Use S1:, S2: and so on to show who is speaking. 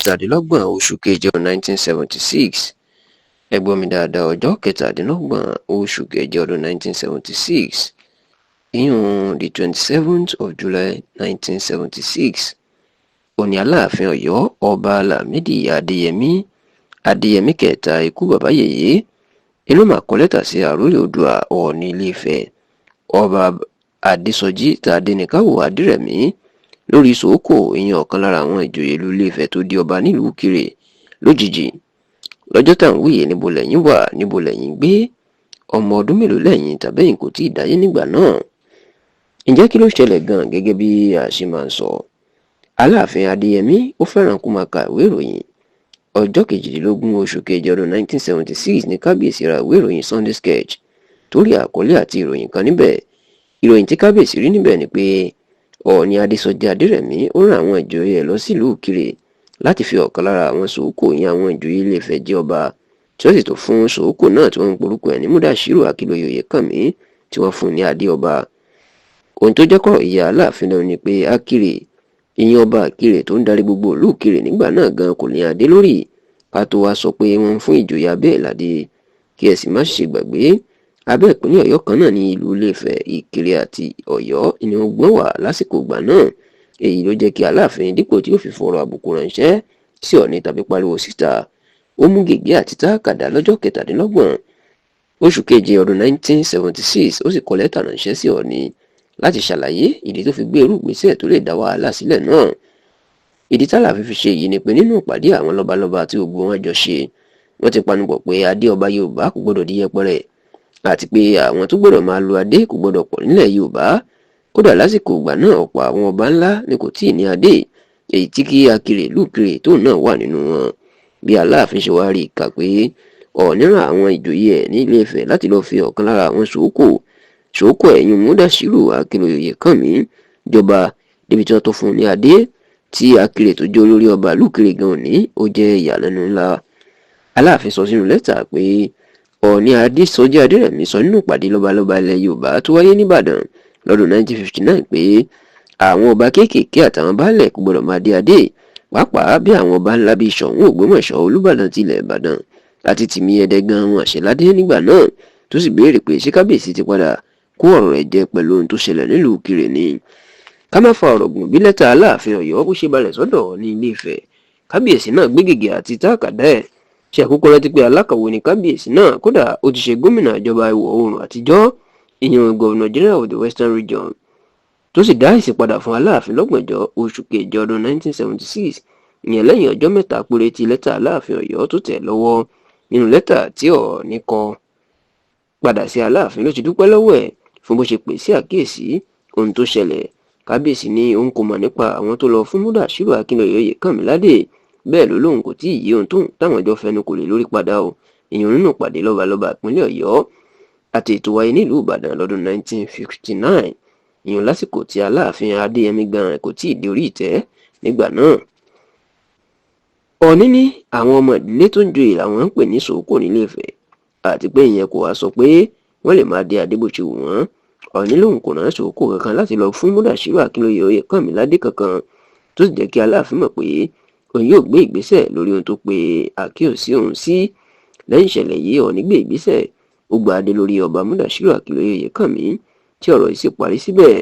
S1: Kẹtàdínlọ́gbọ̀n oṣù keje ọdún 1976. Ẹ gbọ́ mi dáadáa, ọjọ́ kẹtàdínlọ́gbọ̀n oṣù keje ọdún 1976, ìyún the 27th of July 1976, òní Aláàfin Ọ̀yọ́, Ọba Lámìdí Adéyẹmí, Adéyẹmí kẹta, ikú bàbá yèyé, inú mà kọ lẹ́tà sí àròlé Oòduà, Ọọ̀ni Ilé-Ifẹ̀, Ọba Adésọjí Tádéníkàwò Adírẹ̀mí, lórí Sòókò, ìyẹn ọ̀kan lára àwọn ìjòyè ìlú Ilé-Ifẹ̀ tó di ọba nílùú Ìkirè lójijì lọ́jọ́ tá à ń wíyè. Níbo lẹ́yìn wà? Níbo lẹ́yìn gbé? Ọmọ ọdún mélòó lẹ́yìn, tàbẹ́yìn kò tí ì dáyé nígbà náà? Ǹjẹ́ kí ló ṣẹlẹ̀ gan-an? Gẹ́gẹ́ bí a ṣe máa ń sọ, Aláàfin Adéyẹmí ó fẹ́ràn kó máa ka ìwé ìròyìn. Ọjọ́ 18 oṣù kejì ọdún 1976 ní kábíyèsí ra ìwé ìròyìn Sunday Sketch torí àkọlé àti ìròyìn kan níbẹ̀. Ìròyìn tí kábíyèsí rí níbẹ̀ ni pé Ọọ̀ni Adésọjí Adérẹ̀mí ó rán àwọn ìjòyè ẹ̀ lọ sílùú Ìkirè láti fi ọ̀kan lára àwọn Sòókò, ìyẹn àwọn ìjòyè Ilé-Ifẹ̀, jẹ ọba, tí wọ́n sì tó fún Sòókò náà tí wọ́n ń porúkọ ẹ̀ ní Múdàṣírù Akínlóye Oyèkánmi, tí wọ́n fún ní adé ọba. Ohun tó jẹ́ kọ́rọ̀ ìyá Aláàfin lẹ́nu ni pé Akírè, ìyẹn ọba Ìkirè tó ń darí gbogbo ìlú Ìkirè nígbà náà gan kò ní adé lórí, ká tó wá sọ pé wọ́n ń fún ìjòyè abẹ́ ẹ̀ ládé. Kí ẹ sì má ṣe gbàgbé, abẹ́ ìpínlẹ̀ Ọ̀yọ́ kan náà ní ìlú Ilé-Ifẹ̀, Ìkirè àti Ọ̀yọ́ ni wọ́n wà lásìkò ìgbà náà. Èyí ló jẹ́ kí Aláàfin, dípò tí ó fi fọ̀rọ̀ àbùkù ránṣẹ́ sí Ọọ̀ni tàbí pariwo síta, ó mú gègé àti tákàdá lọ́jọ́ 27 oṣù keje ọdún 1976, ó sì kọ lẹ́tà ránṣẹ́ sí Ọọ̀ni láti ṣàlàyé ìdí tó fi gbé irú ìgbésẹ̀ tó lè dá wàhálà sílẹ̀ náà. Ìdí tálàfin fi ṣe èyí ni pé nínú ìpàdé àwọn lọ́balọ́ba tí gbogbo wọn jọ ṣe, wọ́n ti panupọ̀ pé adé ọba Yorùbá kò gbọ́dọ̀ di yẹpẹrẹ, àti pé àwọn tó gbọ́dọ̀ máa lo adé kò gbọ́dọ̀ pọ̀ nílẹ̀ Yorùbá. Kódà lásìkò ìgbà náà, ọ̀pọ̀ àwọn ọba ńlá ni kò tíì ní adé, èyí tí kí Akirè ìlú Ìkirè tóun náà wà nínú wọn. Bí Aláàfin ṣe wá rí i kà pé Ọọ̀ni rán àwọn ìjòyè ẹ̀ ní Ilé-Ifẹ̀ láti lọ́ọ́ fi ọ̀kan lára àwọn Sòókò, Sòókò ẹ̀yìn Múdàṣírù Akínlóye Oyèkánmi, jọba, débi tí wọ́n tó fún un ní adé tí Akirè tó jẹ́ olórí ọba ìlú Ìkirè gan ní, ó jẹ́ ìyàlẹ́nu ńlá. Aláàfin sọ sínú lẹ́tà pé Ọọ̀ni Adésọjí Adérẹ̀mí sọ nínú ìpàdé lọ́balọ́ba ilẹ̀ Yorùbá tó wáyé nìbàdàn lọ́dún 1959 pé àwọn ọba kéékèèké àtàwọn baálẹ̀ kò gbọdọ̀ máa dé adé, pàápàá bí àwọn ọba ńlá bíi Ṣọ̀ún Ògbómọ̀ṣọ́, Olúbàdàn tilẹ̀ Ìbàdàn, àti Tìmí Ẹdẹ gan wọn àṣẹládé nígbà náà, tó sì béèrè pé ṣé kábíyèsí ti padà kó ọ̀rọ̀ rẹ̀ jẹ pẹ̀lú ohun tó ṣẹlẹ̀ nílùú Ìkirè ni. Ká má fa ọ̀rọ̀ gùn, bí lẹ́tà Aláàfin Ọ̀yọ́ bó ṣe balẹ̀ sọ́dọ̀ ní Ilé Ifẹ̀, kábíyèsí náà gbé gègé àti tákàdá ẹ̀. Ṣe àkókò rántí pé alákọ̀wé ni kábíyèsí náà? Kódà ó ti ṣe gómìnà ìjọba ìwọ̀ oòrùn àtijọ́, ìyẹn Governor General of the Western Region, tó sì dá èsì padà fún Aláàfin lọ́gbọ̀njọ́ oṣù kejì ọdún 1976, ìyẹn lẹ́yìn ọjọ́ 3 péré tí lẹ́tà Aláàfin Ọ̀yọ́ tó tẹ̀ lọ́wọ́. Nínú lẹ́tà tí Ọọ̀ni kọ padà sí Aláàfin ló ti dúpẹ́ lọ́wọ́ ẹ̀ fún bó ṣe pè sí àkíyèsí ohun tó ṣẹlẹ̀. Kábíyèsí ní òun kò mọ̀ nípa àwọn tó lọ fún Múdàṣírù Akínlóye Oyèkánmi ládé. Bẹ́ẹ̀ ló lóun kò tí ì yí ohun tóun táwọn jọ fẹnu kò lè lórí padà o, ìyẹn nínú ìpàdé lọ́balọ́ba ìpínlẹ̀ Ọ̀yọ́ àti ètò wáyé nílùú Ìbàdàn lọ́dún 1959, ìyẹn lásìkò tí Aláàfin Adéyẹmí gan kò tí ì dé orí ìtẹ́ nígbà náà. Ọọ̀ni ní àwọn ọmọ ìdílé tó ń joyè làwọn ń pè ní Sòókò nílé Ifẹ̀, àti pé ìyẹn kò wá sọ pé wọ́n lè máa dé adé bó ṣe wù wọ́n. Ọọ̀ni lòun kò rán Sòókò kankan láti lọ fún Múdàṣírù Akínlóye Oyèkánmi ládé kankan, tó sì jẹ́ kí Aláàfin mọ̀ pé òun yóò gbé ìgbésẹ̀ lórí ohun tó pe àkíyèsí òun sí. Lẹ́yìn ìṣẹ̀lẹ̀ yìí, Ọọ̀ni gbé ìgbésẹ̀, ó gba adé lórí ọba Múdàṣírù Akínlóye Oyèkánmi, tí ọ̀rọ̀ yìí sì parí síbẹ̀.